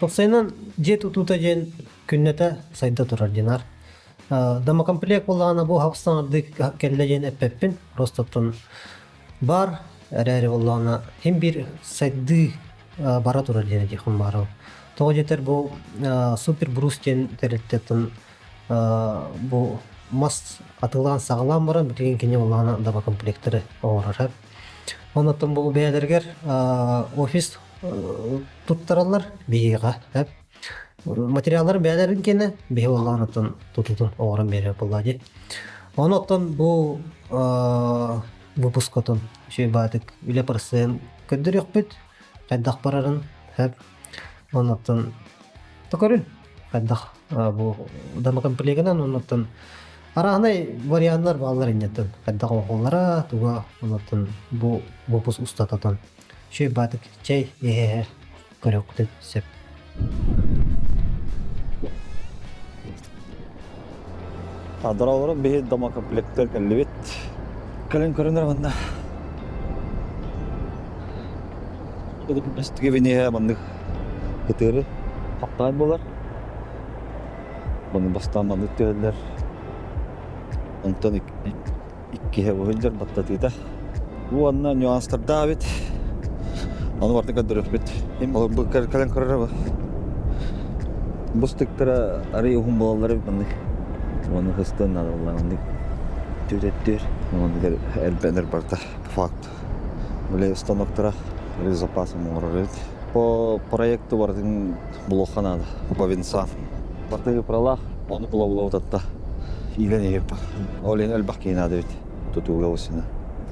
Топсайынан дьиэ тутуута диэн күннэтэ сайда турар динар. Домокомплект буоллаҕына бу саҥардыы кэллэ диэн эппэппин. Просто оттон баар эрээри буоллаҕына син биир сайдыы бара турар диэн этиэхпин баҕарабын. Тоҕо диэтэр бу Супер Брус диэн тэрилтэттэн бу мас атыылаан саҕалаан баран билигин кини буоллаҕына домокомплектары оҥорор. Онон бу бэйэлэригэр офис туттараллар биһиэхэ материалларын бэйэлэрин киэнэ биһи буоллаҕына оттон тутуутун оҥорон биэрэр буоллаа дии. Ону оттон бу выпускотун үчүгэй баатык үлэ процеһын көрдөрүөхпүт хайдах барарын оннуттан көрүн хайдах бу домокомплегынан оннуттан арааһынай варианнар бааллар инньэттэн хайдах оҥоһуллара туга оннуттан бу выпуск устататан үчүгэй баатык чэй иһэ көрүөххүтүн сөп. Дороолорум биһи домокомплектар кэллибит. Кэлэн көрөнөр манна. Бастыгы биниһэ маннык кытыары хаптаан буолар. Маны бастаан маннык түһэллэр. Онтон иккиһэ уһулдьар баттатыыта. Уонна нюанстардаах эбит. Ону барытын көрдөрүөхпүт. Бу кэлэн көрөрө бу стыктара арый уһун буолаллар эбит маннык. Уонна хыстыан наада буолла маннык түөтэттиир. Онон элбэнэр барыта по факту. Били станоктара били запасом оҥорор эбит. По проекту барытын булуохха наада. По венцам. Барытыгы пралаах, ону була-була утатта. Иилэн иһип. Ол иһин элбэх киһи наада эбит тутууга осина.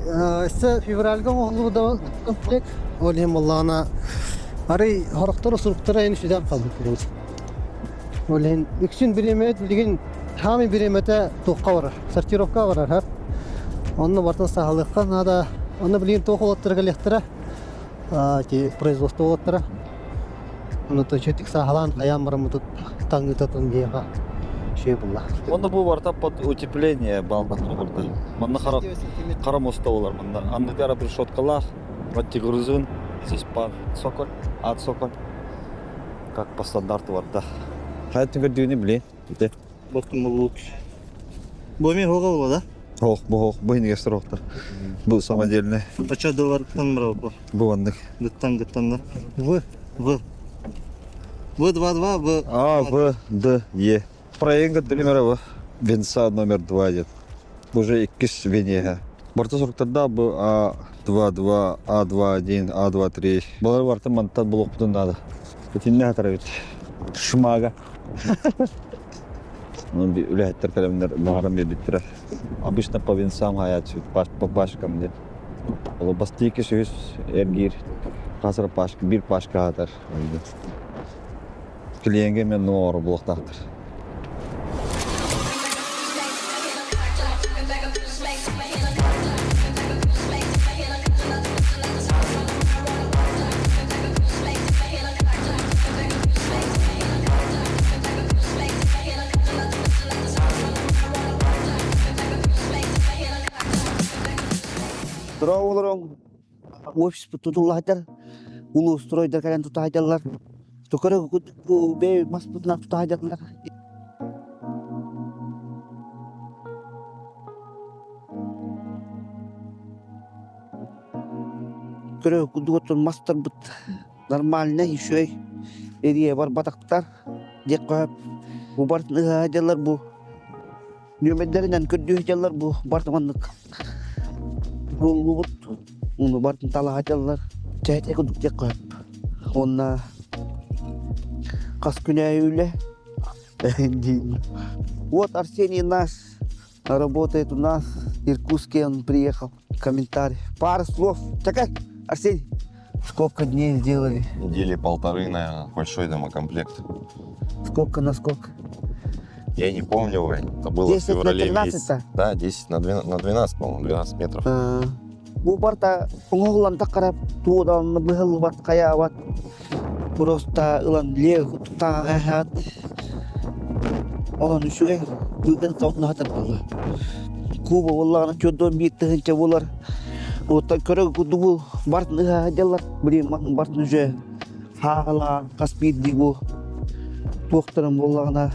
Өссө февральга оҥоһуллубут комплект. Ол иһин буоллаҕына арый хорохтору суруктара эн сүтэн хаалбыт. Ол иһин үксүн бириэмэбит билигин хаамый бириэмэтэ туохха барар? Сортировкаҕа барар. Онно барытын саҕалыахха наада. Онно билигин туох уолаттара кэлиэхтэрэ? Ити производство уолаттара. Ону точно сааһылаан хайаан бараммытыт таҥыытатын биһиэхэ үчүгэй буолла. Онно бу барыта под утепление балбат курдук. Манна хара хара моста болар. Манна анныгара решеткалаах, антигрызун, здесь пан соколь, ад соколь. Как по стандарту барда. Хайатын көрдүүнү билин. Ите. Бостум лучше. Бу эми хоға була да? Хоох, бу хоох, бу инигестер оохтор. Бу самодельный. Бача долларыттан барар бу. Бу оннук. Гыттан гыттан да. В. В. В22, В. А, В, Д, Е. Проект номер В. Венца номер 2 дед. Уже иккис венеге. Барта соруктарда бу А22, А21, А23. Балар барта мантан булуқпутун надо. Итинне хатарабит. Шумага. Ну, үлэһиттэр кэлэмнэр баҕаран биэрбиттэрэ. Обычно по венцам хаят по пачкам деп. Ол бастыйки сүһүс эргиир хасыр пачка, бир пачка хатар. Клиенге мен ноор булуктаахтар. Тура олорон офис тутуллаһытар, улуустройдар кэлэн тутаһыталлар. Тукары бэй маспытынан тутаһыталлар. Көрө курдук мастарбыт нормально үчүгэй эрийэ барбатахтар диэххэ сөп. Бу барытын ыһа сылдьаллар бу нүөмэрдэринэн көрдүү сылдьаллар бу барыта маннык буллубут уну барытын талаһа сылдьаллар чээтэ курдук диэххэ сөп. Уонна хас күн аайы үлэ Вот Арсений наш работает у нас в Иркутске он приехал. Комментарий. Пару слов. Чакай, Арсений. Сколько дней сделали? Недели полторы, наверное. Большой домокомплект. Сколько на сколько? Я не помню, Вань. Это было 10 в феврале на 13 месяце. Да, 10 на 12, на 12 по-моему, 12 метров. Бу барта оҥоһуллан таххара туодан быһыллыбат хайаабат просто ылан лег тутааҕа онон үчүгэй быдан тоннаһатар буолла куба буоллаҕына чордон биир тыһыынча буолар оттон көрө курдук бу бартын ыһаа дьаллар блин бартын уже. Хааҕылаан хас биирдии бу туохтарын буоллаҕына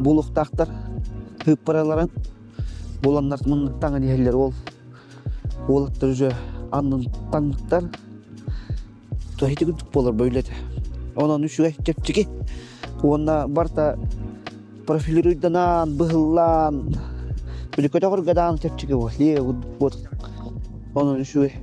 буолуохтаахтар сыыппараларын буланнар муннук таҥан иһэллэр ол уолаттар уже аннын таҥмыттар то ити курдук буолар бу үлэтэ онон үчүгэй чэпчэки уонна барыта профилируйданан быһыллаан били көтөҕөргө даҕаны чэпчэки буолуо вот онон үчүгэй.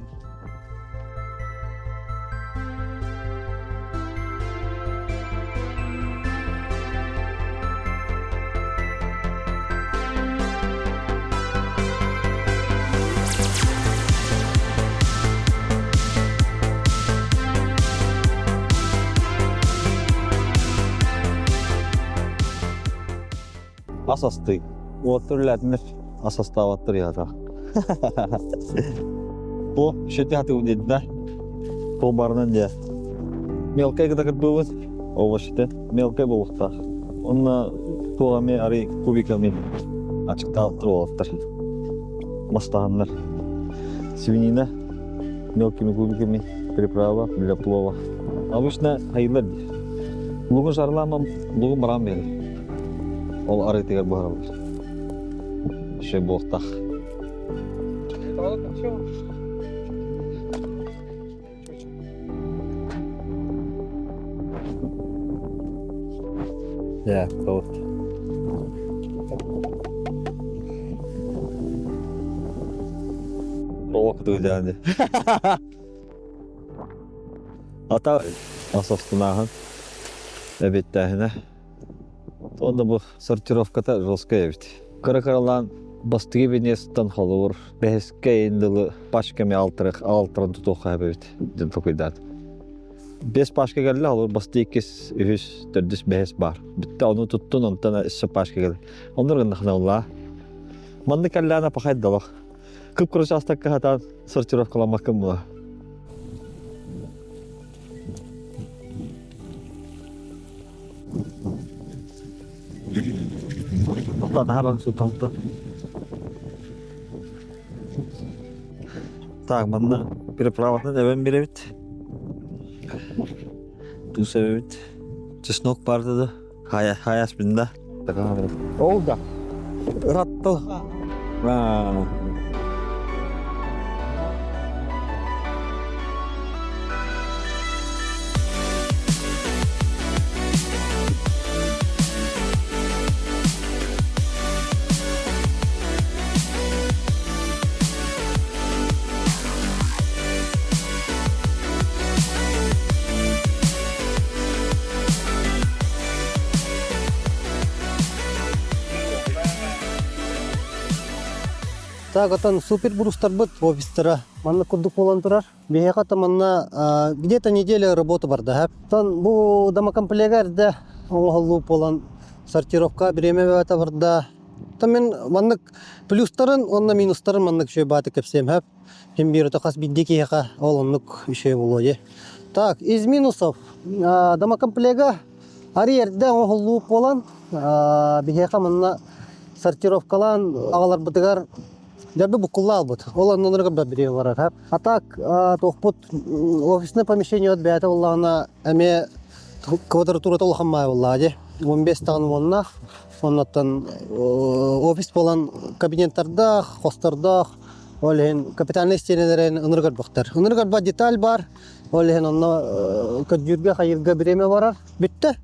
Ас астыы. Уоттар үлээтиннэр ас астаабаттар яата. Бу шети хатыгын дедина. Тол барынан дьэ. Мелкай гына кырбыыбыт. Овощите. Мелкай буолуохтаах. Онно туох эмиэ арый кубиками ачыктаабыттар уолаттар. Мастаһаннар. Свинина мелкими кубиками приправа для плова. Обычно хайылар дии. Лугун шарламам, лугун баран берер. Ол арыытыгар буһараллар. Еще буолтах. Yeah, both. Олох дыылааны. Ата асастынааһын эбиттээһинэ. Онно бу сортировката жесткая эбит. Кыра-кыралаан бастыгы венецтан холобур бэһискэ индылы пачками алтырых алтыран тутуохха эбит диэн толкуйдаат. Бес пачка кэллэ, холобур басты иккис, үһүс, төрдүс, бэһис баар. Бүтте ону туттун, онтон өссө пачка кэлэр. Оннур гыннахына улаа. Манны кэллээнэ пахайдалах. Кып-кыра учаастакка хатаан сортировкаламмаккын була. Так, манна переправатын эбэн бирэбит. Туус эбэбит. Чеснок баар да хайас бинда. Ол да. Ыраттыл. Так, отон супер бурустарбыт офистара манна курдук буолан турар. Биһиэхэ то манна где-то неделя работа барда. Тон бу домокомплега эрдэ оҥоһуллуу буолан сортировка бириэмэ бөҕөтө барда. То мин маннык плюстарын уонна минустарын маннык үчүгэй бааты кэпсиэм сөп. Ким биир хас биирдии киһиэхэ ол оннук үчүгэй буолуо дии. Так, из минусов домокомплега арый эрдэ оҥоһуллуу буолан биһиэхэ манна сортировкалаан аҕаларбытыгар дьарбы буккулла албыт. Ол оннунарга бэбириэ барар. А так туохпут офисное помещение бэйэтэ буоллаҕына эмиэ квадратурата улахан маай буоллаҕа дии. 15 даҕаны уоннаах. Оннуттан офис буолан кабинеттардаах, хостордоох, ол иһин капитальнай стенэлэрин ынырык ырбахтар. Ынырык ырба деталь бар, ол иһин онно көрдүүргэ, хайыырга бириэмэ барар. Бүттэ.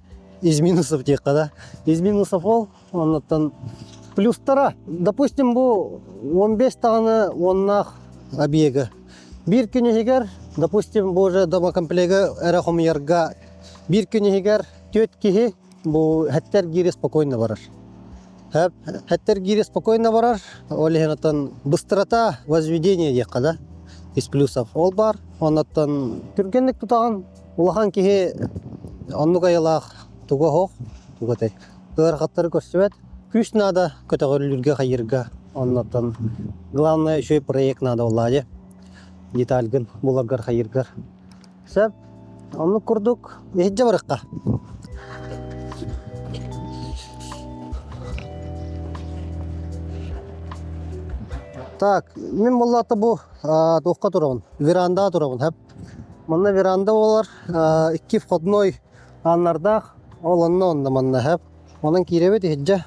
Из минусов диэххэ да. Из минусов ол Оннуттан плюстара, допустим, бу 15 даҕаны уоннаах объега. Биир күн иһигэр, допустим, бу уже домокомплега эрэ хомуйарга биир күн иһигэр түөрт киһи бу хэттэр гири спокойно барар. Хэттэр гири спокойно барар, ол иһин оттон быстрота возведения диэххэ да, из плюсов ол бар. Оннуттан түргэнник тутаҕын, улахан киһи оннук айылаах туга оһох, туга этэй. Ыарахаттары көрсүбэт. Күүс наада көтөҕүллүүргэ хайыырга. Оннуттан главное үчүгэй проект наада буоллаҕа дии. Детальгын буларгар хайыыргар. Сөп. Оннук курдук иһирдьэ барыахха. Так, мин буоллаата бу туохха турабын? Верандаҕа турабын, хөп. Манна веранда буолар, икки входной ааннардаах, ол онно онно манна сөп. Онон киирэбит иһирдьэ.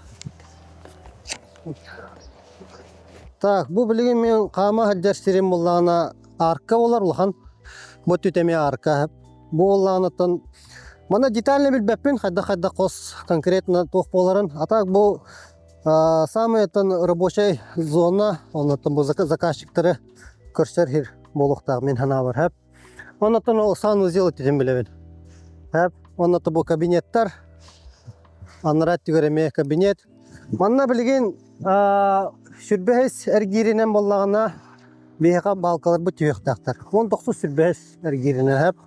Так, бу билигин мин хаама сылдьар сирим буоллаҕына арка буолар улахан. Бу өттүтэ эмиэ арка. Бу буоллаҕына манна детально билбэппин хайдах-хайдах хос конкретно туох буоларын. А так бу самый оттон рабочай зона, оннуттан бу заказчиктары көрсөр сир буолуохтаах мин санаабар сөп. Оннуттан ол санузел этитин билэбин. Сөп. Оннуттан бу кабинеттар, анараа өттүгэр эмиэ кабинет. Манна билигин сүрбэһис эргииринэн буоллаҕына биһиэхэ баалкаларбыт түһүөхтээхтэр. 19 сүрбэһис эргииринэн сөп.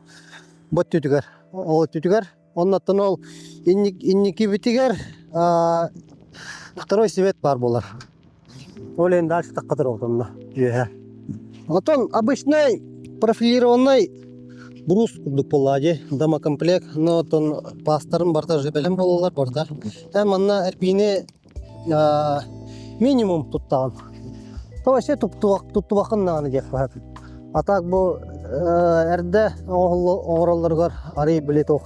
Бу өттүтүгэр, ол өттүтүгэр. Оннуттан ол инникибитигэр второй свет баар буолар. Ол иһин дальше тахха отонно үөһэ. Отон обычный профилированный брус курдук буолла дии, домокомплект, но отон паастарын барыта уже бэлэм буолаллар барыта. Эн манна эрбиини минимум туттаҕын. То вообще туттубаккын даҕаны диэх баһар. А так бу эрдэ оҥороллоругар арый били туох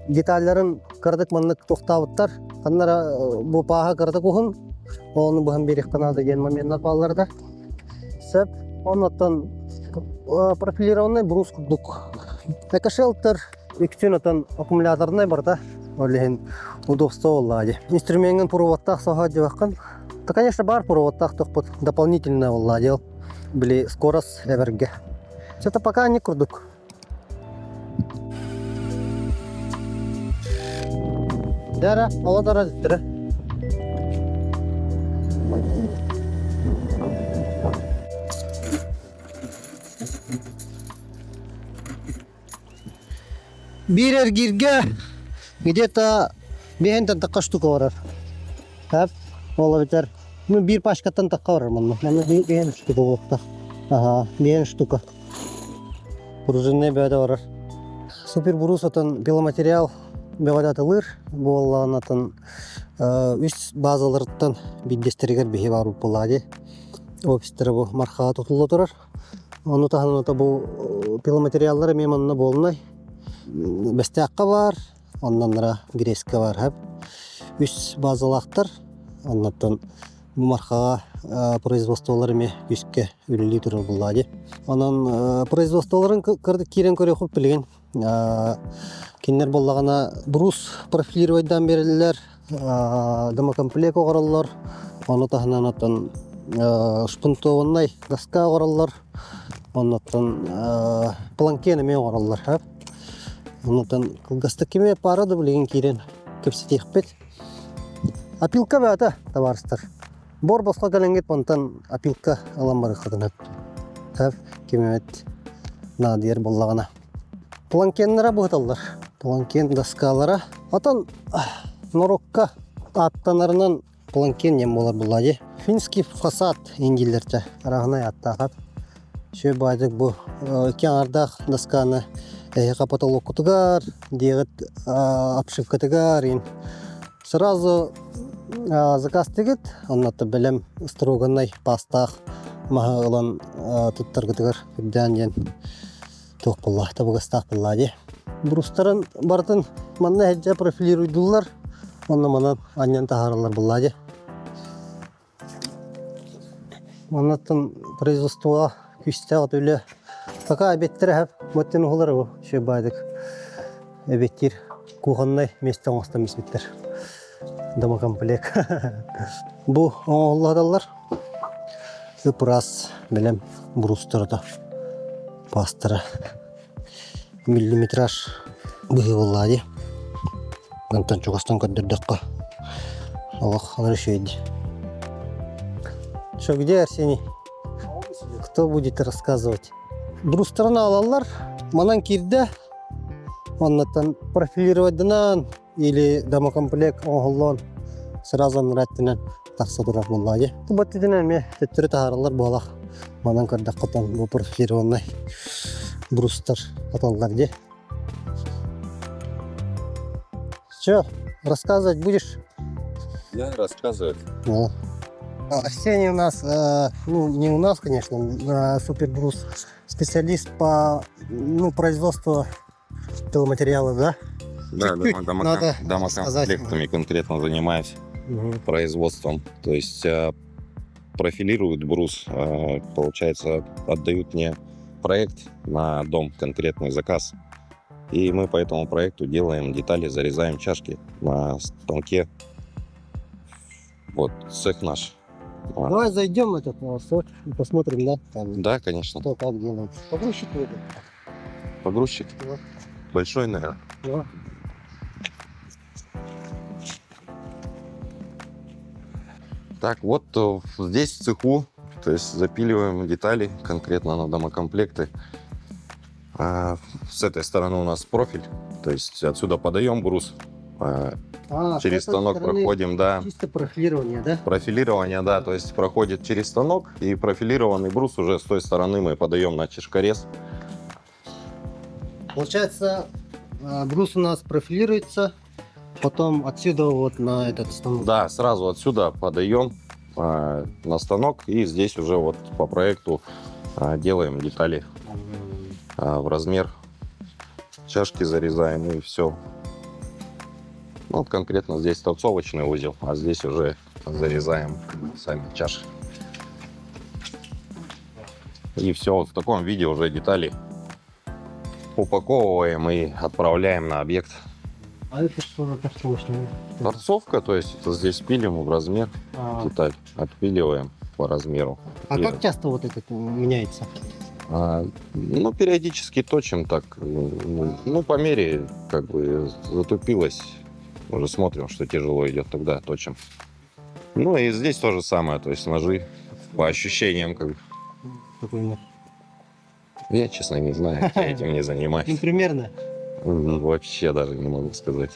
деталларын кыратык маннык туохтаабыттар. Ханнара бу пааһа кыратык уһун, ону быһан биэриэххэ наада диэн моменнар бааллар да. Сөп. Оннуттан профилированный брус курдук. Экошелтер үксүн отон аккумуляторнай барыта. Ол иһин удобство буоллаҕа дии. Инструмеҥҥын проводтаах соһо дьыбаххын. Да, конечно, бар проводтаах тохпут дополнительно буоллаҕа дии ол. Били скорость эбэргэ. Что-то пока не курдук. Дара, ола дара диттэрэ. Биир эргииргэ где-то биэһинтэн тахха штука барар. Хап, ол эбэтэр ну биир пачкаттан тахха барар манна. Манна биэһин штука буолуохтаах. Аха, биэһин штука. Пружинный бөҕө барар. Супер брус отон пиломатериал бөҕөтө атылыыр. Буоллаҕына атын үс базаларыттан биирдэстэригэр биһи баар буоллаҕа дии. Офистара бу Мархаҕа тутулла турар. Ону таһынан ото бу пиломатериаллар эмиэ манна буолунай. Бэстээххэ баар, онноннора Грецкэ баар. Үс базалаахтар. Оннуттан бу Мархаҕа производстволар эмиэ күүскэ үлэлии турар буоллаҕа дии. Онон производстволарын киирэн көрүөхпүт билигин. Кинилэр буоллаҕына брус профилировайдаан биэрэллэр, домокомплект оҥороллор, ону таһынан оттон шпунтованнай доска оҥороллор, оннуттан планкен эмиэ оҥороллор. Оннуттан кылгастык кими пара да билигин киирэн кэпсэтиэхпит. Опилка баата, табаарыстар. Бор босхо кэлэҥҥит онтон опилка ылан барыаххытын сөп. Ким эмит наадыйар буоллаҕына. Планкеннара быһыталлар. Планкен доскалара. Отон норуокка ааттанарынан планкен диэн буолар буоллаа дии. Финский фасад индиилэрчэ арааһынай ааттаахат. Үчүгэй баайдык бу икки аҥардаах досканы эһиэхэ потолоккутугар, диэҕит обшивкатыгар сразу заказтыгыт, оннуттан бэлэм строганнай паастаах маһы ылан туттаргытыгар үрдээн диэн туох буолла, табыгастаах буолла дии. Брустарын барытын манна иһирдьэ профилируйдууллар, онно манан анньан таһаараллар буолла дии. Маннаттан производствоҕа күүстээх үлэ пока эбиэттэрэ сөп маттын уһулар бу үчүгэй баайдык эбиэттиир кухоннай миэстэ оҥостон испиттэр домокомплект бу оҥоһуллаталлар ып-ыраас бэлэм буруустарата паастара миллиметраж быһыы буоллаҕа дии онтон чугастан көрдөрдөххө олох аны үчүгэй дии Что, где Арсений? Кто будет рассказывать? Брустарын аалаллар, манан киирдэ, оннуттан профилировайданан или домокомплект оҥоһуллуон сразу ныраттынан тахса турар буоллаҕа дии. Баттытынан эмиэ төттөрү таһаараллар буолах. Манан көрдөххө там бу профилированный брустар аталлар дии. Че, рассказывать будешь? Я рассказывать. Да. Арсений у нас, ну не у нас, конечно, Супербрус, специалист по, ну, производству пиломатериалов, да? Да, Чуть-чуть надо домокомплектами конкретно занимаюсь Мгм. производством. То есть профилируют брус, получается, отдают мне проект на дом, конкретный заказ. И мы по этому проекту делаем детали, зарезаем чашки на станке. Вот, цех наш. Давай зайдем в этот сочь и посмотрим, да, там, Да, конечно. что как делают. Погрузчик выйдет. Погрузчик? Да. Большой, наверное. Да. Так, вот здесь в цеху, то есть запиливаем детали конкретно на домокомплекты. А с этой стороны у нас профиль, то есть отсюда подаем брус, А, с через этой станок стороны проходим, да. Чисто профилирование, да? Профилирование, да, то есть проходит через станок, и профилированный брус уже с той стороны мы подаем на чешкорез. Получается, брус у нас профилируется, потом отсюда вот на этот станок. Да, сразу отсюда подаем на станок, и здесь уже вот по проекту делаем детали в размер. Чашки зарезаем и все. Ну, вот конкретно здесь торцовочный узел, а здесь уже зарезаем сами чаши. И все, вот в таком виде уже детали упаковываем и отправляем на объект. А это что за торцовочный? Торцовка, то есть это здесь пилим в размер деталь, отпиливаем по размеру. А И, как часто вот этот меняется? Ну, периодически точим так, ну, по мере, как бы затупилось, уже смотрим, что тяжело идет, тогда точим. Ну, и здесь то же самое, то есть ножи по ощущениям, как бы. Такой у меня. Я, честно, не знаю, я этим не Ну, занимаюсь. примерно. Вообще даже не могу сказать.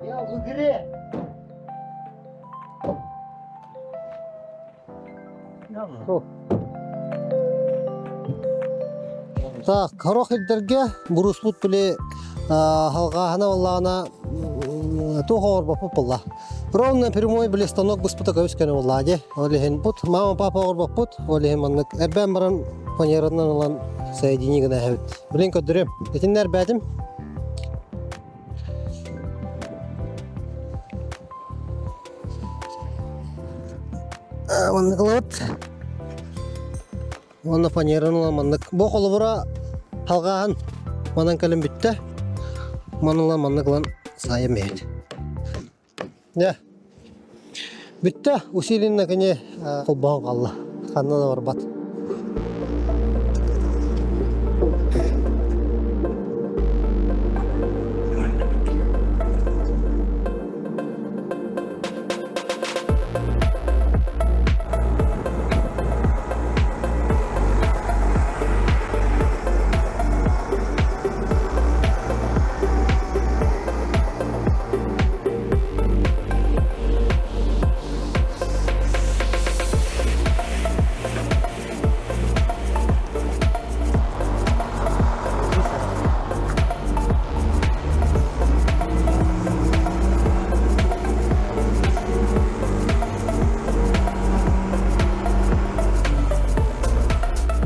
Я в игре. Так, хорох илдерге буруспут били халгаһана боллаана туох оҕорбоппут буолла. Ровно прямой били станок быспыта көбүс көнө буолла дии. Ол иһин бут мама папа оҕорбоппут, ол иһин маннык эрбээн баран фанеранан ылан соедини гына эһэбит. Билин көрдөрүөм. Итиннэ эрбээтим. Маннык ылабыт. Уонна фанераны ылан маннык. Бу холобура халҕааһын манан кэлэн бүттэ. Маны ылан маннык ылан саайан биһит. Дьэ, бүттэ. Усиленно кини холбоһон хаалла. Ханна да барбат.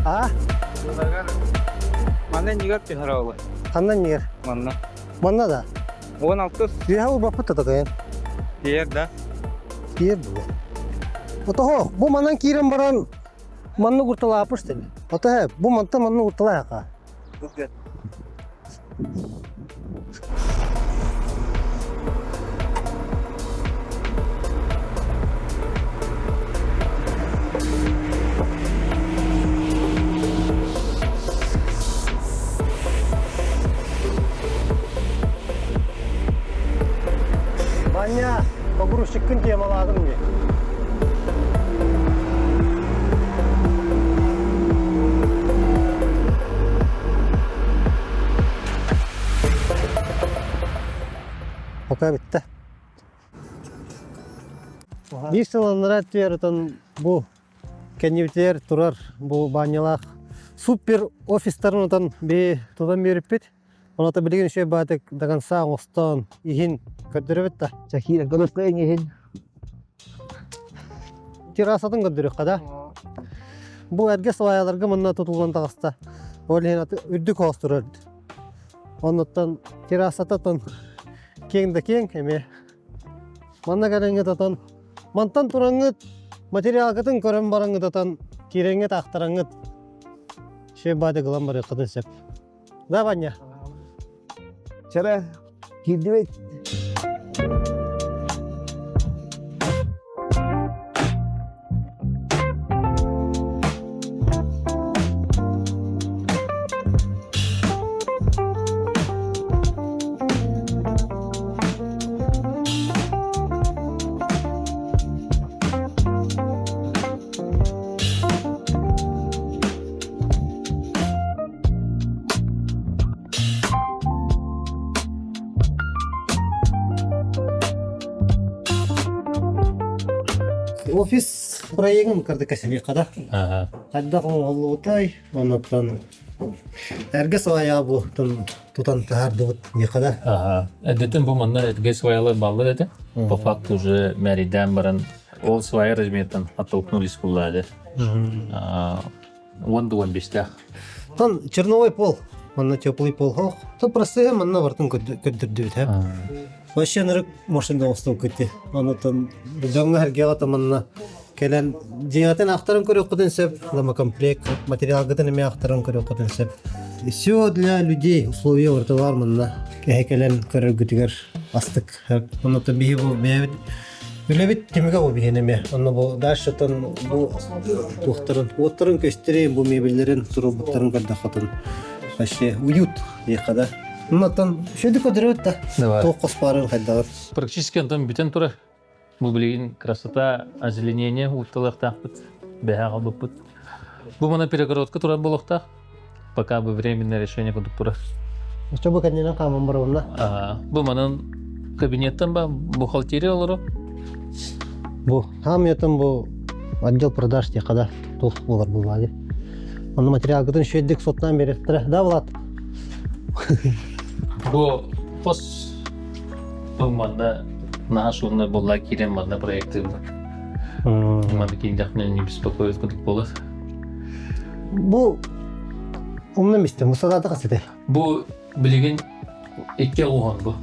А? Манна нигер түһэр Ханна нигер? Манна. Манна да. 16 Үөһэ урбаппыт да такайын. Тиэр да. Киир бу. Отоһо, бу манан киирэн баран манна курталаапыш дени. Отоһо, бу манта манна курталаайака. Ваня, погрузчиккын темаладым дии. Пока бүттэ. Биир сыл анараа өттүгэр отон бу кэннибитигэр турар бу баанньалаах супер офистарын отон би тутан биэриппит. Ону билигин үчүгэй баатык до конца оҥостон иһин көрдөрөбүт да. Чакира көрөккө иһин. Террасатын көрдөрүөххэ да. Бу эргэ сваяларга манна тутуллан таҕыста. Ол иһин үрдүк хоос турар. Оннуттан террасата киэҥ да киэҥ эмиэ. Манна кэлэҥҥит отон мантан тураҥҥыт материалгытын көрөн бараҥҥыт отон киирэҥҥит аахтараҥҥыт шеф баады гылан барыаххытын сөп. Да, Ваня? Чара, киирдибит. Офис проегын кырдык кэсэлиэххэ да. Хайдах оҥоһуллубутай, оннуттан эргэ свая бу тутан таһаардыбыт диэххэ да. Ага. Эдэтин бу манна эргэ сваялар баллар этэ. По факту уже мэрийдээн баран ол свая размертан оттолкнулись буллаады. 10 да 15-тээх. Тон черновой пол. Манна теплый пол хоох. То простые манна бартын көрдөрдүбүт һэ. Вообще нырык машина оҥостон көттү. Онотон дьоҥҥо эргэҕэ манна кэлэн дьиэҕитин ахтаран көрүөххүтүн сөп. Домокомплект материалгытын эмиэ ахтаран көрүөххүтүн сөп. Все для людей условия барыта бар манна. Кэһэ кэлэн көрөргүтүгэр астык. Онотон биһи бу бэйэбит Үлэбит түмүгэ бу биһиэнэ эмиэ. Онно бу дальшетон бу туохтарын, уоттарын көстөрүн, бу мебеллэрин туруорбуттарын көрдөххөтүн вообще уют диэххэ да. Оннотон шөдү көдөрөбүт да. Давай. Туох хоспарын хайдаҕын. Практически онтон бүтэн турар. Бу билигин красота, озеленение утталыахтаахпыт, бэһэ аҕалбыппыт. Бу мана перегородка турар буолуохтаах. Пока бы временное решение курдук турар. Что бу кэннинэн хааман барабынна? Бу манан кабинеттан ба бухгалтерия олору. Бу хаамыятын бу отдел продаж диэххэ да туох буолар буоллаҕа дии. Онно материалгытын үчүгэйдик суоттаан биэриэхтэрэ. Да, Влад? Бу пос бу манна наһаа шумно буолла киирэн манна проектыыбын. Манна киирдэхпинэ не беспокоит курдук буолар. Бу умна истим. Мусадаата хасыты. Бу билигин икки оҕуһун бу.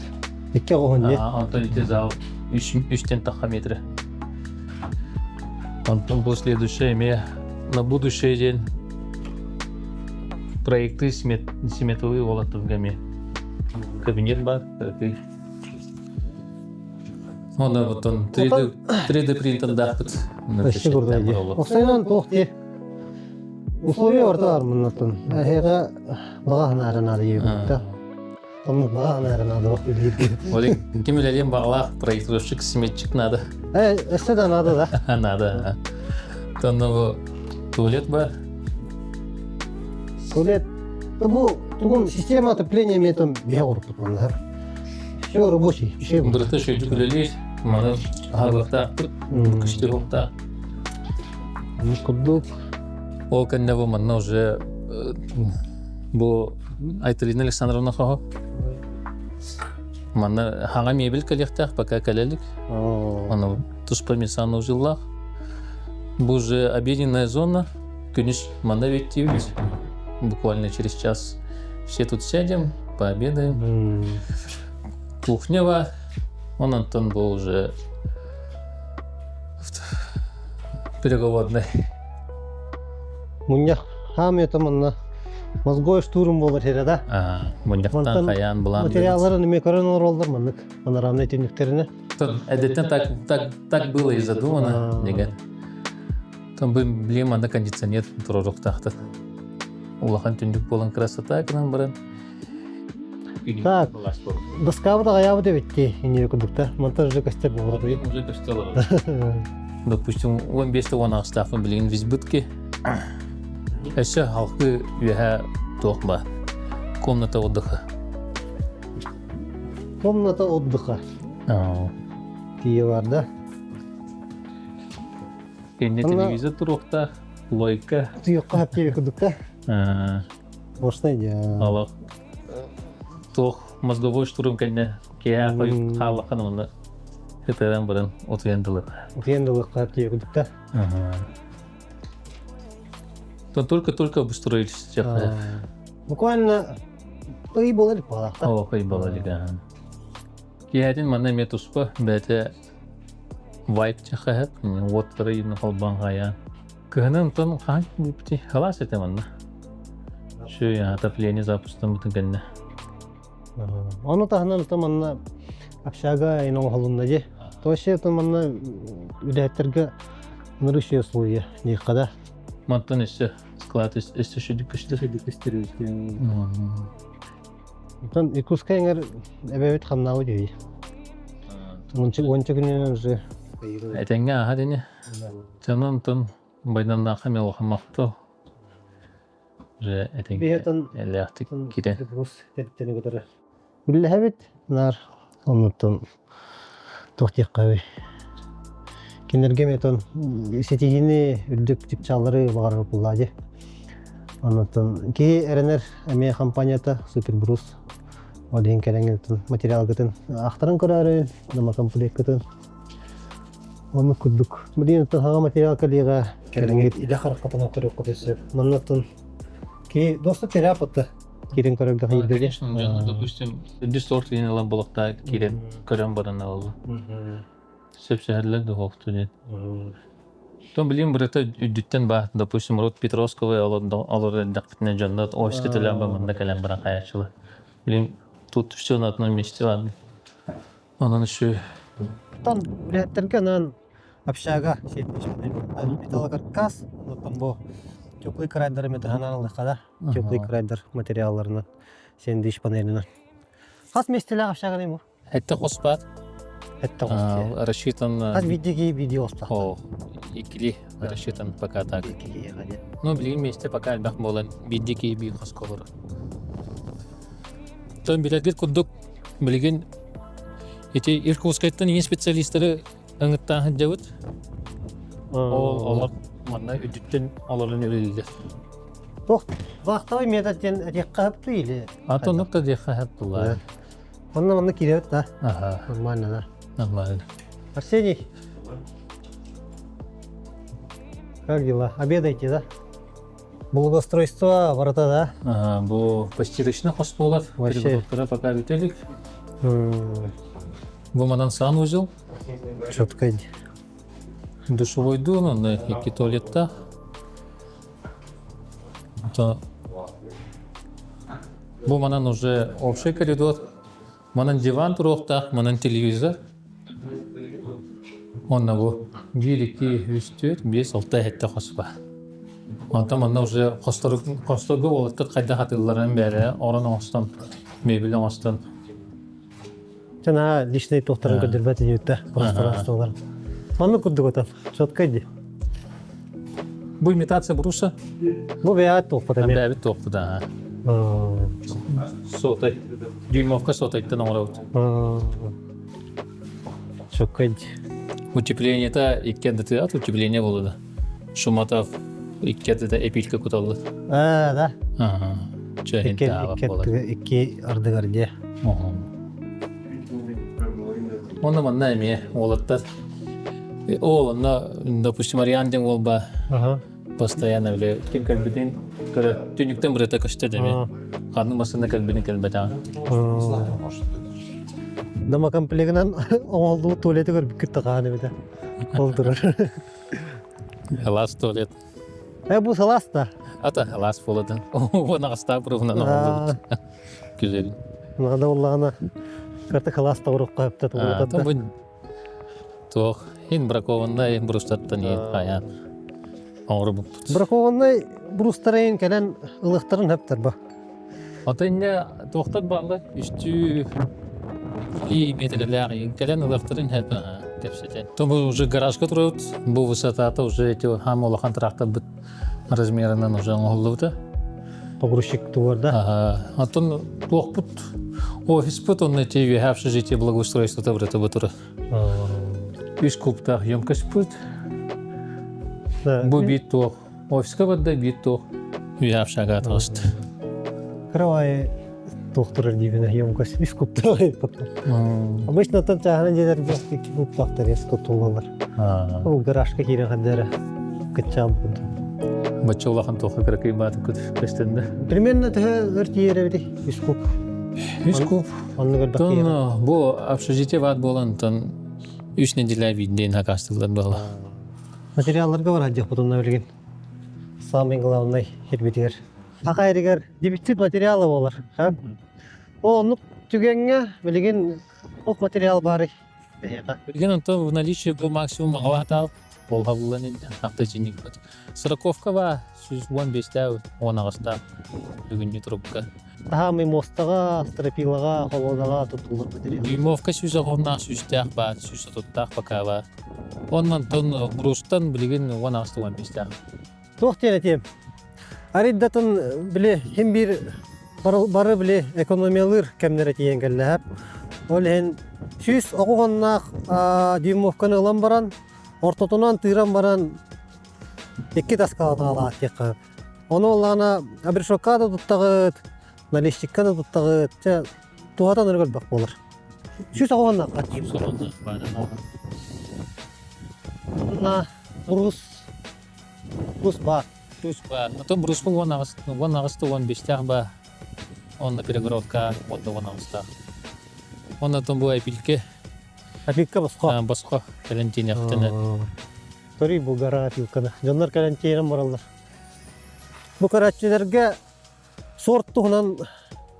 Икки оҕуһун не? Онтон ити зал үстэн тахха метры. Онтон бу следующее эмиэ на будущее день проекты сметовые уолаттарга эмиэ кабинет бар такой. Онно оттон 3D 3D принтердаахпыт. Вообще курдук дии. Оксайынан туох дии. Условия орталар муннаттан. Эһиэхэ баҕа санаара наада диэбит. Оннук баҕа санаара наада бах үлэлииргэ. Вот ким үлэлиэн баҕалаах проектировщик, сметчик надо. Өссө да надо да. Надо. Тонно туалет бар. Туалет. Бу тугун система отопления метом биһэ уруппут манна. Все рабочий. Бырыта шөйдүк үлэлиир. Маны аһылыктаахпыт, күчтү Курдук. Ол кэннэ бу манна уже бу Айталина Александровна хоһо. Манна хаҥа мебель кэлиэхтээх, пока кэлэлик. Аны туспа санузеллаах. Бу уже обеденная зона. Күнүс манна беттиибит. Буквально через час все тут сядем, пообедаем. Кухня бар. Он Антон был уже переговорный. Мунньах хаамыйата манна мозговой штурм буолар сирэ да. Мунньахтан хайаан булан материалларын эмиэ көрөн олороллор маннык панорамнай түннүктэринэ. Эдеттен так, так, так было и задумано, деген. Там бы блин, манна кондиционер туруруктаахтар. Улахан түннүк буолан красота гынан баран. Так, доскабыт аҕайаабыт эбит инньэ курдукта. Монтаж уже көстөр буолар. Уже көстөр. Допустим, 15 18-таахпын билигин визбытки. Өссө халқы үөһэ туох ба? Комната отдыха. Комната отдыха. Тиийэ бар да. Кэннэ телевизор туруохтаах, лойка. Туйукка хаптиэби курдукта. Можно иди. Алах. Туох мозговой штурм кэннэ киэһэ хааллаххан онно. Ытыран баран утуйан дылы. Утуйан дылыхха тиийэ То только-только обустроились. Буквально ый буолар буолаахта. О, ый буолар Киэһэтин манна эмиэ туспа бэйэтэ вайп чахаһат, уоттары иин холбоон хайаан. Кыһынын онтон хаһан бүппүтүй? Халаас этэ манна. Шү отопление запустаммытын кэннэ. Ону таһынан ото манна общага ин оҥоһулунна дии. Тоще ото манна үлэһиттэргэ нырыш условия диэххэ да. Мантан өссө склад өссө шүдүк көстөр. Шүдүк көстөр Оттон Иркутскай эҥэр эбэбит хамнаабыт үһүй. Уонча күнүнэн уже Этэҥҥэ ааһар ини. Дьонун онтон Байдамнаахха эмиэ улахан махтал. Уже этэҥҥэ эллээхтик киирэн. кытары үллэһэбит наар оннуттан туох диэххэ кинилэргэ эмиэ отон ситиһиини үрдүк чыпчааллары баҕарар буоллаа дии оннуттан киһи эрэнэр эмиэ компанията супербрус ол иһин кэлэҥҥин материалгытын ахтаран көрөөрү домокомплекткытын Оннук курдук. Билигин оттон хаҕа материал кэлиэҕэ кэлиҥҥит илэ хараххытынан көрүөххүтүн сөп. Манна оттон киһи доста теряпытта киирэн көрөргө хайыырга Конечно, допустим, үрдүс торт диэн ылан булуктаа киирэн көрөн баран ылла. Сөпсөһөллөр духовту диэн. Тон билим бырата үрдүттэн баа, допустим, род Петровского олор эрдэхпитинэ дьонно офиска төлөөн ба манна кэлэн баран хаячылар. Билим тут все на одном месте ладно. Онон үчү Оттон үлэһиттэргэ анаан общага металлокаркас, оттон бу теплый крайдары метаһынан ылыахха да, теплый крайдар материалларынан, сэндвич панелинэн. Хас миэстэлээх общаганы бу? Этте хоспат. Этте хос. Рассчитан... Хас видео видео остах. Иккили рассчитан пока так. Ну, билигин миэстэ пока элбэх буолан, биирдики биир хоско олорор. Тон билэргит курдук Билигин ити Иркутскайтан ийэ специалистары ыҥыттаан сылдьабыт. Ол олор манна үрдүттэн олорон үлэлииллэр. Туох вахтовый метод диэн этиэххэ сөптүй или? А то оннук да диэххэ сөп буоллаа. Онно манна киирэбит да? Аха. Нормально да. Нормально. Арсений, как дела? Обедаете, да? Благоустройство ворота, да? Бу постирочный хос буолар. Вообще. пока бүтэлик. Бу манан санузел. Четко. Душевой дом, он икки туалетта. Бу манан уже общий коридор. Манан диван туруохтаах, манан телевизор. Онно бу биир, икки, үс, түөрт, биэс, алта, сэттэ хос баар. Онтон манна уже хосторго уолаттар хайдах атыылларын бээрэ орон оҥостон, мебель оҥостон. Чана личный туохтарын көрдөрбөт иньүттэ пространстволар. Маннык курдук отон, четко иди. Бу имитация бруса. Бу бэйэҕит туохпут эмиэ. Бэйэбит туохпут аа. Сотай. Дюймовка сотайтан оҥоробут. Чөккөй. Утеплениета икки ардытыгар утепление буолла. Шуматов икки ардыта эпилька куталлар. Аа, да. Ага. Икки икки ардыгар дии. Онно манна эмиэ уолаттар Ол онно, допустим, Ариан диэн уол ба постоянно бile ким кэлбитин көрө түннүктэн бырыта көстөр эми ханнык массыына кэлбитин кэлбэтэҕин. Домокомплегынан оҥоһуллубут туалеты көрбүккүт да хаһан эбитэ. Ол турар. Алаас туалет. Э бу салаас да. Ата алаас буолатын. Уон аҕастаах быруһунан оҥоһуллубут. Күзел. Наада буоллаҕына карта халаас тоҕуруохха сөптө тугу Туох иһин бракованнай брустартан иһин хайаан оҥорбуппут. Бракованнай брустарын кэлэн ылыахтарын сөптөр ба. Ото инньэ туохтар бааллар үстүү и метрэлээх кэлэн ылыахтарын сөп кэпсэтэн. То мы уже гаражка турабыт. Бу высотата уже эти хам улахан тракторбыт размерынан уже оҥоһуллубута. Погрузчик тугар да? Ага. Оттон туохпут офиспыт онно эти үөһэ общежитие благоустройствота бырата бутура. Үс кубтаах емкостьпыт. Бу биир туох. Офиска барда биир туох. Үөһэ общага атаҕаста. Кровай. Туох турар диибин емкость үс куптаах Обычно оттон чааһынан дьиэлэргэ икки куптаахтар эс туттуллаллар. Ол гаражка киирэн хаддара кыччаан курдук. Бачча улахан туохха кыракый баатыккыт көстөннө? Примерно төһө өр тиийэр эбитий? Үс куб. Үс куб. Оннук элбэх тиийэр. Бу общежитие баар буолан, тон үс неделя биирдиин хакастыллар буолла. Материалларга барар диэхпутунна билигин. Самый главный ирбитигэр. Саха эригэр дефицит материала буолар. Ол оннук түгэҥҥэ билигин ол материал баарый? Билигин онтон в наличии бу максимум аҕалаатаал болҕабыллан авточинникпыт. Сороковка ба 115 10 аҕыстаах бүгүннү турукка. Таһаамый муостаҕа, стропилаҕа, холуодаҕа тутуллар материал. Дюймовка сүүс оҕоннаах сүүстээх баар, 130-таах пока баар. Онон онтон брустан билигин 10 аҕыста 15-тээх. Туох диэн этиэм? Арыйдатын били хим биир бары били экономиялыыр кэмнэрэ тиийэн кэллэһэп. Ол иһин 100 оҕоннаах дюймовканы ылан баран, ортотунан тыыран баран икки таскалатаалаах диэххэ. Ону оллаана обрешетка да туттаҕыт, наличникка да туттаҕыт, чэ туһатан өрө көрбөх буолар. 100 оҕоннаах 100 оҕоннаах баар. На брус брус баар. Брус баар. Потом бруспу 10 аҕыс 10 аҕыста 15-тээх баар. Онно перегородка уонна 10 аҕыстаах. Онно бу опилка Опилка босхо. Босхо кэлэн тиэнэхтэнэ. Көрүй бу гора опилканы. Дьоннор кэлэн тиэрэн бараллар. Бу көрөөччүлэргэ сорт туһунан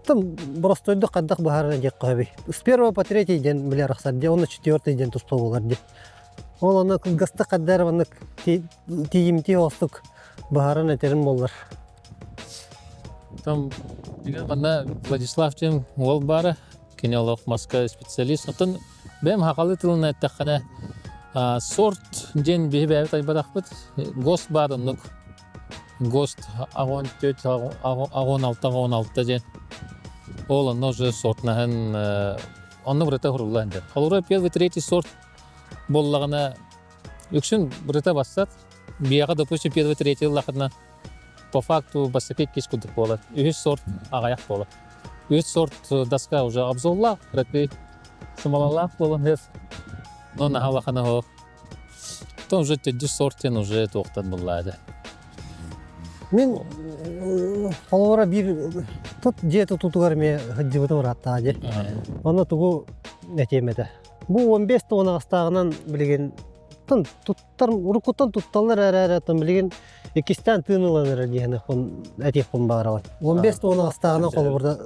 там боростуойдук хайдах быһааран диэххэ сөбүй. С первого по третий день били арахсар дии, уонна четвертый день туспа буолар дии. Ол аны кылгастык хайдар маннык тиийимтии оҕустук быһааран этэрин буоллар. Там манна Владислав диэн уол баара, кини олох маска специалист. Оттон бэйэм сахалыы тылынан эттэххинэ, сорт диэн биһи бэйэбит айбатахпыт. ГОСТ баар оннук. ГОСТ аҕыс 4, 16, 16 диэн. Ол онно уже сортнаһын онно бырыта хуруллаан диэн. Холобура первый, третий сорт буоллаҕына үксүн бырыта бассат. Биэҕэ, допустим, первый, третий ыллахына по факту бастакы иккис курдук буолар. Үһүс сорт аҕыйах буолар. Үс сорт доска уже обзоллаах, кыракый сымалалаах буолан иһэр. Но наһаа улахана суох. То уже төрдүс сорт диэн уже туохтан буллаады. Мин холобура биир тут дьиэ тутуутугар эмиэ сылдьыбытым ырааттаҕа дии. Онно тугу этиэм этэ. Бу 15 туонаҕастааҕынан билигин туттар уруккуттан тутталлар эрээри оттон билигин иккистээн тыын ылан эрэр диэни этиэхпин баҕарабын. 15 туонаҕастааҕынан холобурда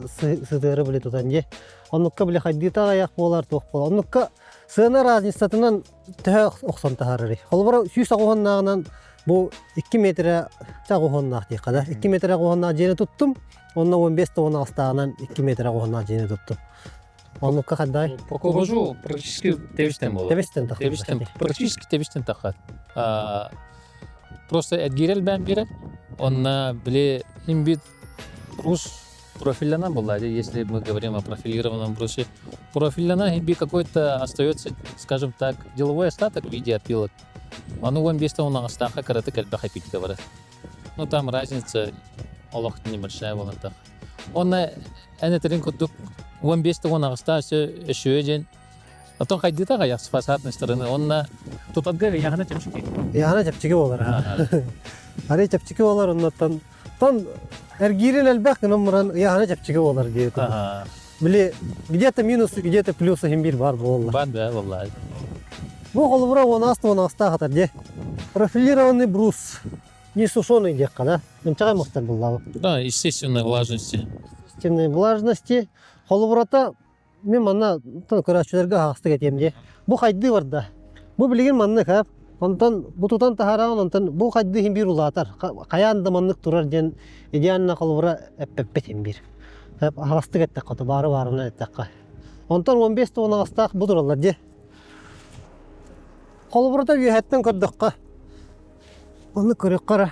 сытыары били тутан дии. Оннукка били хайдыыта аҕыйах буолар туох буолар. Оннукка сыана разницатынан төһө охсон таһаарарый? Холобура 100 аҕыһыннааҕынан бу 2 метрэ аҕыһыннаах диэххэ да. 2 метрэ аҕыһыннаах дьиэни туттум. Онно 15 туонаҕастааҕынан 2 метрэ аҕыһыннаах дьиэни туттум. Оннукка хаддай? По кубажу практически тэбистен буолар. Тэбистен тахар. Тэбистен, практически тэбистен тахар. Просто эдгирел бээн биэрэр. Онно били имбит брус профильлана была, если мы говорим о профилированном брусе. Профильлана имби какой-то остается, скажем так, деловой остаток в виде опилок. Ону 15 онаҕастаахха кыратык элбэх опилка барар. Ну там разница олох небольшая буолан Онно эн этэрин курдук 15 онаҕастаах өссө өшүө диэн Оттон хайдыта хайах с фасадной стороны онно тутарга яхана чэпчэки. Яхана чэпчэки буолар. Арый чэпчэки буолар оннуттан тон эргиирин элбэх гынан баран яхана чэпчэки буолар диye Били где-то минусы, где-то плюсы хим бир бар буолла. Бар да буолла. Бу холобура 16 16 хатар де. Профилированный брус. Не сушеный диэххэ да. Ынчаҕай мастар буллаабы. Да, естественной влажности. Естественной влажности. Холобурата мен манна көрөөччүлэргэ аһаҕастык этиэм дии. Бу хайдыы барда. Бу билигин маннык ап. Онтон бу тутан таһаараҕын онтон бу хайдыы иһин биир улаатар. Хайаан да маннык турар диэн идеально холобура эппэппит иһин биир. Аһаҕастык эттэххэ баары баарынан эттэххэ. Онтон 15 туонаҕастаах бу тураллар дии. Холобурата үөһэттэн көрдөххө Ону көрүөххэ эрэ.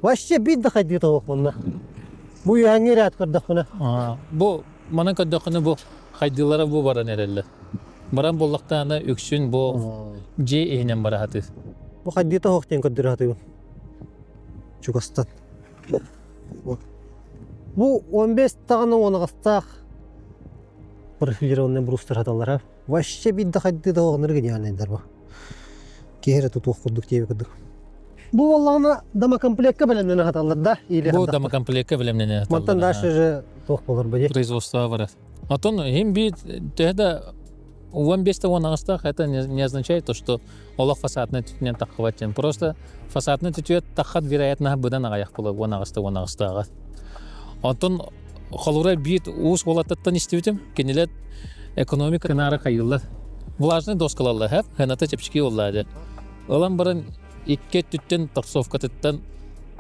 Вообще биир да хайдыы тоҕуох манна. Бу үөһэҥҥи ирээт көрдөхпүнэ. Бу манан көрдөххүнэ бу хайдыылара бу баран эрэллэр. Баран буоллахтаана үксүн бу дьиэ иһинэн бара сатыыр. Бу хайдыыта оһох диэн көрдөрө сатыыбын. Чугастан. Бу 15 даҕаны уонаҕастаах профилированный брустар хаталлара. Вообще биир да хайдыы да оҕонор гениальнайдар бу. Киһи эрэ тутуох курдук диэби курдук. Бу буоллаҕына домокомплекка бэлэмнэнэ хаталлар да? Или Бу домокомплекка бэлэмнэнэ хаталлар. Мантан дальше же туох болор бу Производство барар. Отон им би төһө да 15 уон это не означает то, что олох фасадный түтүнэн таххыбат диэн. Просто фасадный түтүөт таххат вероятно быдан аҕайах буолар 18 18 Онтон холура биир уус уолаттаттан истибитим. Кинилэр экономика наара хайыыллар. Влажный доскалаллар, хэп, хыната чэпчэки буолла Ылан баран икки өттүттэн торцовкатыттан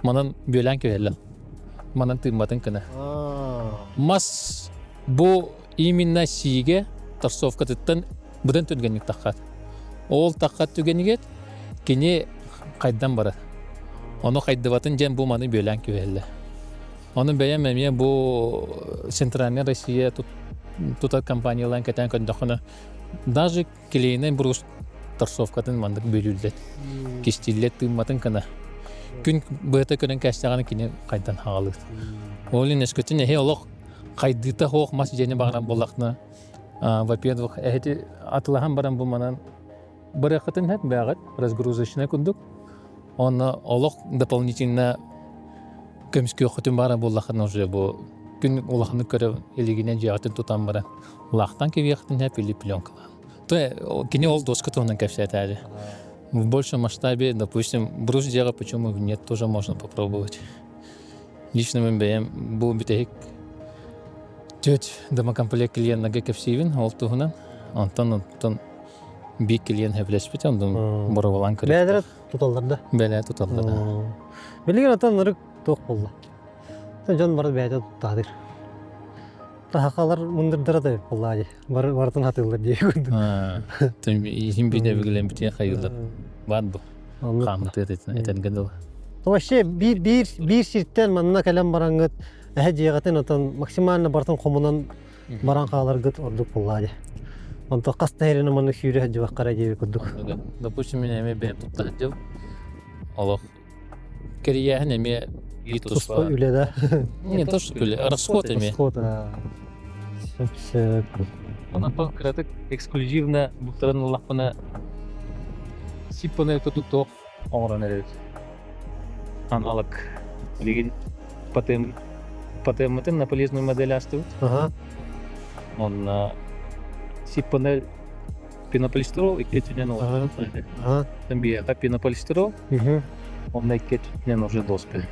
манан бүөлээн кэбиһэллэр. Манан тыымматын кына. Мас бу именно сиигэ торцовкатыттан быдан түргэнник таххат. Ол таххат түгэнигэр кини хайдан барар. Ону хайдыбатын диэн бу маны бүөлээн кэбиһэллэр. Ону бэйэм эмиэ бу Центральная Россия тутар компаниялаан кэтээн көрдөххүнэ даже клейнай брус торцовкатын маннык бүөлүүллэр. Кистииллэр тыымматын гына. Күн быата көрөн кээстэҕинэ кини хайдан хаалыыр. Ол иһин өскөтүн эһи олох хайдыыта суох мас дьиэни баҕарар буоллаххына, во-первых, эһити атылаһан баран бу манан барыаххытын сөп бээҕит разгрузочнай курдук. Онно олох дополнительно көмүскүөххүтүн баара буоллаххына уже бу күн улаханнык көрө илигинэн дьиэҕитин тутан баран лаахтан кэбиэххитин сөп или пленкалаан. То кини ол доска туһунан кэпсээтээри. В большем масштабе, допустим, брус дьиэҕэ почему нет, тоже можно попробовать. Лично мин бэйэм бу бүтэһик төрт домокомплект клиеннарга кэпсиибин ол туһунан. Онтон онтон биир клиент сөбүлэспит, онтон боруобалаан көрүөхтэр. Бэйэлэрэ туталлар да? Бэйэлэрэ туталлар да. Билигин отон ырык туох буолла? Дьон бары бэйэтэ туттаатыр. Сахалар мындырдара да буолла дии. Бары барытын хатыыллар дии курдук. Иһин биир эбигилэн бүтүн хайыылар. Бар бу. Хаамытыа этэргэ дылы. Вообще биир биир биир сиртэн манна кэлэн бараҥҥыт эһэ дьиэҕитин отон максимально барытын хомунан баран хааларгыт ордук буоллаа дии. Онто хас да иһэрин маннык сүүрэ сылдьыбаккара диэби курдук. Допустим, мин эмиэ бэйэм тутта сылдьабын. Олох кэрийээһин эмиэ биир туспа үлэ да. Не то что үлэ, расход эмиэ. Расход, сөп сөп. Онон кыратык эксклюзивно буктаран ыллахпына сиппаны туох оҥорон эрэбит. Аналог. Билигин ПТМ ПТМ-ытын на полезную модель астыбыт. Ага. Онно сиппаны пенополистирол икки өттүнэн Ага. Ага. Биһиэхэ пенополистирол, онно икки өттүнэн уже доска.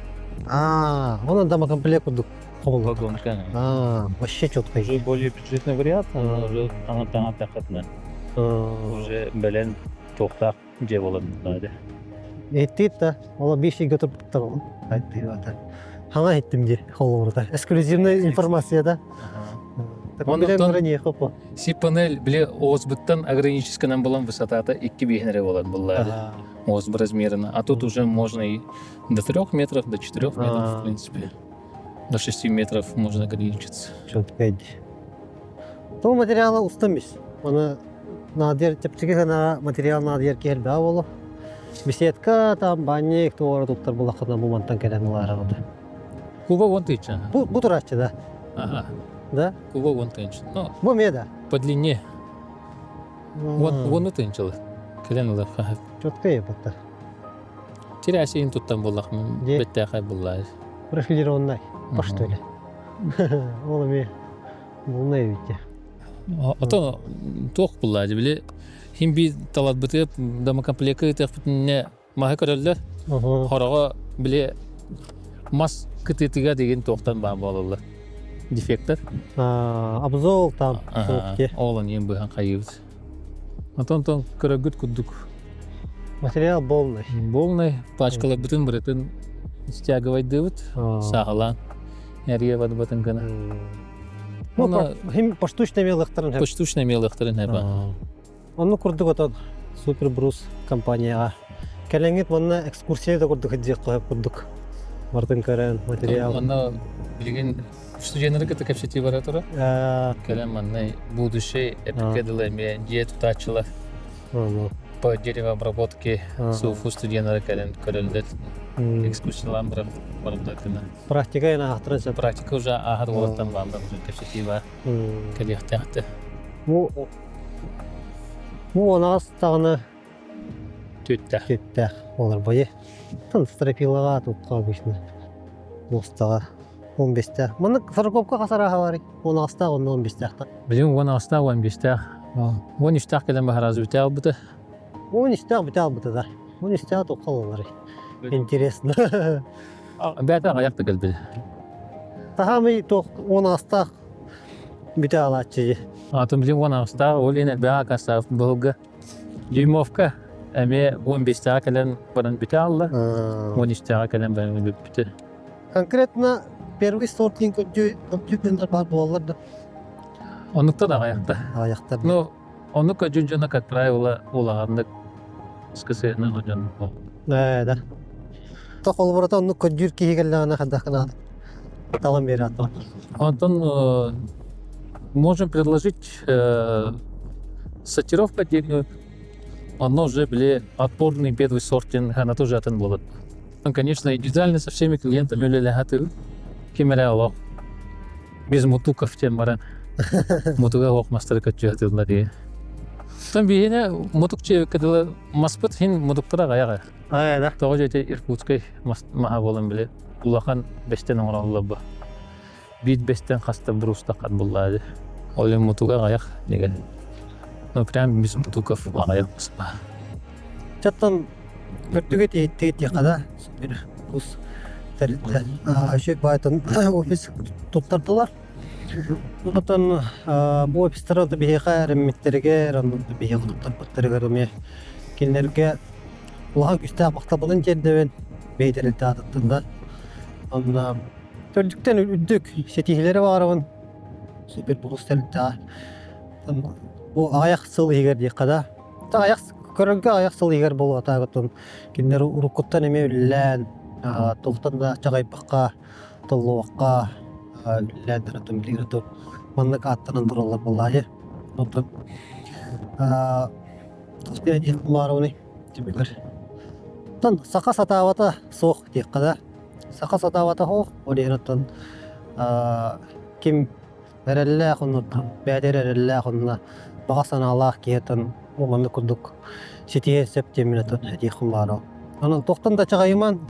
А, он домокомплект курдук хомуллар. Вагонка. А, вообще четко. Уже более бюджетный вариант, она уже ана таҥа тахатна. Уже бэлэн туохтаах дьиэ буолан наада. Эттит да, ола биш сирге турбуттар ол. Хаҥа иттим дии холобурда. Эксклюзивная информация да. Онтон си-панель били ОСБ-тан ограническанан булан высотата 2 биһин эрэ буолар буллаады. ОСБ размерына. А тут уже можно и до 3 метров, до 4 метров, в принципе. До 6 метров можно ограничиться. Четко Тыл материала устан бис. Оны наадыйар чэпчэки гына материал наадыйар киһи элбэҕэ буолуо. Беседка там банник туора туттар булаххытына бу мантан кэлэн ылаарабыт. Куба 10 тысяч. Бу, бу турааччы да? Ага. Да? Куба 10 тысяч. Ну, Бу эмиэ да? По длине. Уон тыһыынчалы. Кэлэн ылыахха. Четко ебаттар. Терясиин туттан буоллахмын бэттээхэй буллаа. Профилированный. По что ли? Ол эмиэ булнай эбит Ото туох буллаа били хим би таларбытып домокомплекка ытыахпытынне маһы көрөллөр. Хороҕо били мас кытыытыга деген туохтан баар буолаллар. Дефектор. Обзол там. Ол эн быһан хайыыбыт. Онтон көрөргүт курдук. Материал полный. Полный. Пачкаларбытын барытын стягивайдыыбыт. Сааһылаан. Эрийэ барбатын гына. Ну, поштучно мелыхтарын. Поштучно мелыхтарын хэба. Онну курдук отон Супер Брус компанияҕа кэлэҥҥит манна экскурсия да курдук сылдьыахха курдук бартын көрөн материал. Манна билигин студеннары кытта кэпсэтии бара турар. Кэлэн манна будущий эпикке дылы эмиэ дьиэ тутааччылар. По деревообработке СУФУ студеннара кэлэн көрөллөр. Экскурсиялаан баран барбытына. Практика эн аахтыран сөп. Практика уже ааһар уолаттан бааллар уже кэпсэтии баар. Кэлиэхтээхтэр. Бу бу онаҕас даҕаны Түттээх. Түттээх буолар бойы. Тын стропилаға туққа обычно. Мостаға 15-тээх. Маннык сороковка хас арааһа барый? 16-таах онно 15-тээх. Билигин 16-таах, 15-тээх. 13-тээх кэлэн баһаразы бүтэ албыта. 13-тээх бүтэ албыта да. 13-тээх туққа олалар. Интересно. Бэйэтэ аҕыйах да кэлбит. Таһаамый туох 16-таах бүтэ алааччы дии. Атын билигин 16-таах, ол иһин элбэх акастаах быһылга Дюймовка эмиэ 15-тэҕэ кэлэн баран бүтэ аалла. 13-тэҕэ кэлэн баран бүппүтэ. Конкретно первый сорт көрдүү баар буолаллар да? Оннуктан аҕыйахта. Аҕыйахтар. Ну, оннук көрдүүр дьоно, как правило, улаҕаннык скысыһына дьон. Ээ, да. То холобурата оннук көрдүүр киһи кэллэҕинэ хайдах гынаат талан биэрэ Онтон можем предложить сортировка отдельную. Оно уже были отборный первый сорт, она тоже атын болот. Ну, конечно, индивидуально со всеми клиентами үлэлэһэ ким эрэ олох без мутуков тем баран мутуга ох мастары көччү дии. Там биһине мутук чиэбиккэ дылы маспыт хин мутуктара аҕайаҕа. Аа, да. Тоҕо дьэ Иркутскай маһа буолан били улахан бэстэн оҥороллор бу. Биир бэстэн хаста брустахат буллаады. Ол иһин мутуга аҕыйах деген. Ну прям без мутуков аҕыйах буспа. Чаттан көрдүгүт иһиттигит диэххэ да бир ус тэрилтэ үчүгэй баайтан офис туттардылар. Оттон бу офистары биһиэхэ эрэммиттэригэр, онно биһиэхэ туттарбыттарыгар эмиэ кинилэргэ улахан күүстээх махталбытын тиэрдэбин бэйи тэрилтэ аатыттан да. Онно төрдүктэн үрдүк ситиһиилэри баҕарабын. Супер булус тэрилтэҕэ. Бу аҕыйах сыл иһигэр диэххэ да. Аҕыйах көрөргө аҕыйах сыл иһигэр буолуотаабытын кинилэр уруккуттан эмиэ үлэлээн, туохтан да чаҕыйбакка, толлубакка үлэлээн барытын билигин маннык ааттанан тураллар буоллаҕа. Онтон Түмүгэр. Оттон саха сатаабата суох диэххэ да. Саха сатаабата суох, ол иһин оттон ким эрэллээх оннуттан, бэйэтэ эрэллээх онно баҕа санаалаах киһи оттон маннык курдук ситиһиэн сөп диэммин оттон этиэххин баара. Онон туохтан да чаҕыйыман,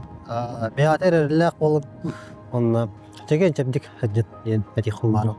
бэйэҕит эрэллээх буолун, онно чэгиэн чэбдик сылдьын диэн этиэххин баара.